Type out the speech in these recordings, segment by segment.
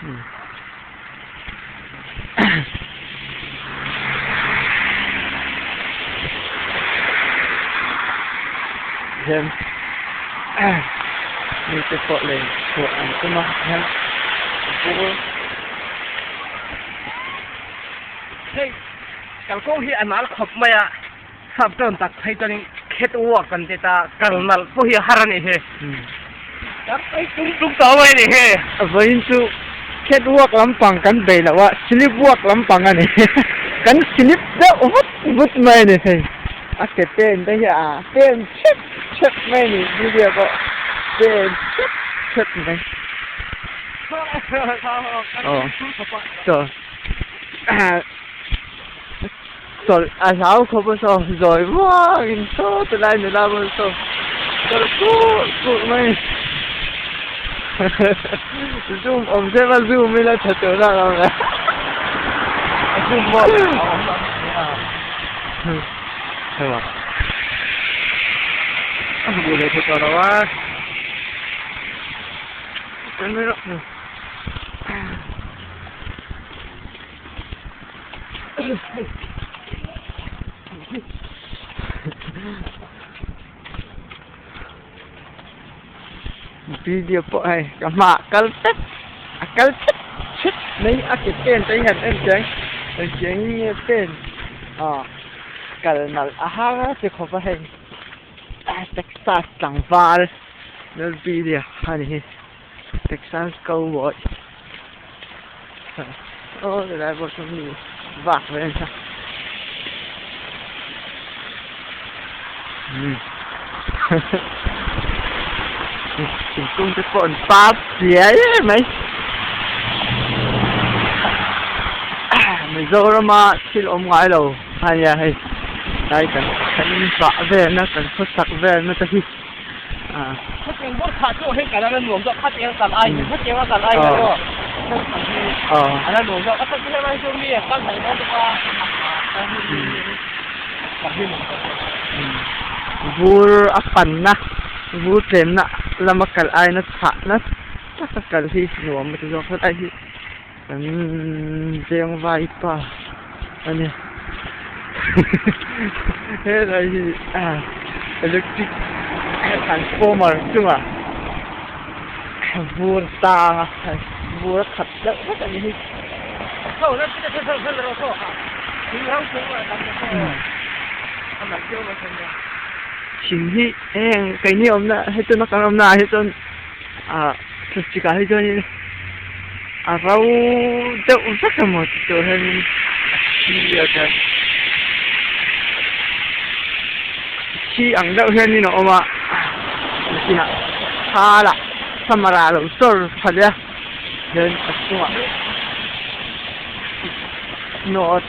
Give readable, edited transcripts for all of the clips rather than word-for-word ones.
Hian mite pawh len chhuah an tum a hian bur Hei kalkawng hi a nal khawp mai a sap tawn tak phei chuanin khet uak kan ti ta kal nalh pawh hi a har a nih hi tak phei tung tung tawh mai a nih hi. Vawiin chu khet uak lampang kan bei loh a slip uak lampang a ni kan slip deuh vut vut mai a ni hei a ke pen te hi a pen chep chep mai a ni video pawh pen chep chep mai. Aw chaw. Chawlh a hlau khawp a saw zawi muangin saw ti lai nula pawh saw chawlh kuh kuh mai zoom awm zep a zoom ila tha tur a lo le zoom pawh a awm lo hema a hmu leh thei tawh lo a. Camera Video pawh hei ka hmaah kal vek a kal chhet chhet mai a ke pen te hi han en chiang engtiang in nge pen ah kal nalh a har a ti khawp a hei Texas tlangval video a ni hi. Texas cowboy aw helai pawh sawn mi vak ve a nia umm thingkung te pawh an par chiai em mai Mizorama thil awm ngai lo a nia hei tlai kan kan vah velna kan khawsak velna te hi. Khatiang bawr thah chu hei kal a la nuam zawk khatiang kal ai hi khatiang a kal ai hi aw a la nuam zawk a chhan chu helai chu mi a kal hnaih dawn bawk a Vur a panna vur tlemna lama kal aina chhahna taka kal hi nuam a ti zawk helai hi kan veng vaipa a ni helai hi electric transformer chungah vur tang a vur a khat deuh vek a ni hi. Thing hi heng keini awmna hetiang kan awmna ah hi chuan ah thlasik ah hi chuanin a ro deuh vek emaw ti tur hianin a thi a chuan thi ang deuh hianin a awm a nakinah thal ah summer ah a lo chawr tha leh a hian a chungah hnawh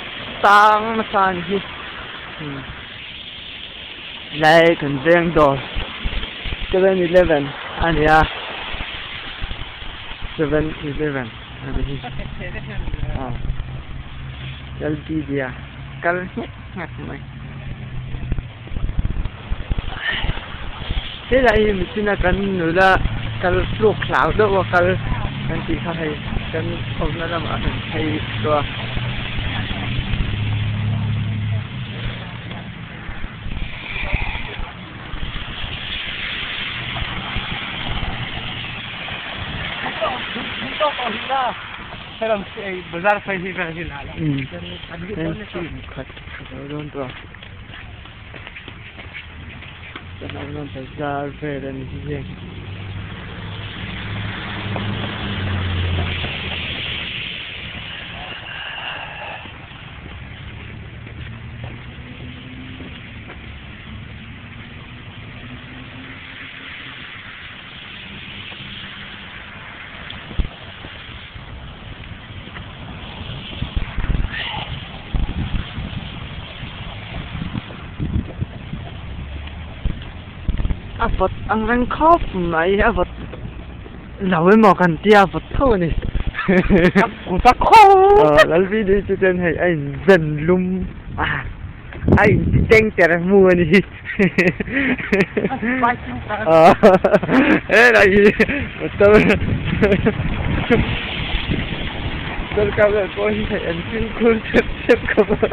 tang nasa a ni hi Lai kan veng dawr 7-eleven a ni a 7-eleven a ni hi aw Lalbidia kal nghek nghek mai helai hi michina kan nula kal tluk hlau deuh a kal kan tih kha hei kan awmna lamah kan phei tawh a. Bazar vel a ni hi. A vawt ang reng khawp mai a vawt lo emaw kan tia a vawt tho a ni Lalvini chu chuan hei a inzen lum a a inti teng ter hmu a ni helai hi motor. Sorkar vel pawh hi hei an fimkhur chep chep khawp a.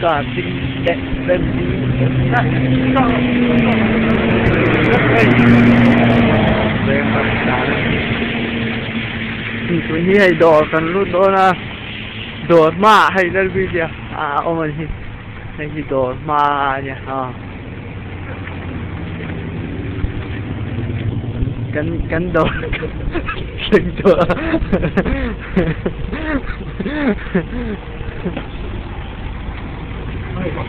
Car ding leh van ding tun hi hei dawr kan lut dawn a dawr hmaah hei lalbilia a awm a ni hi hei hi dawr hma a nia aw kan kan dawr thleng tawh a.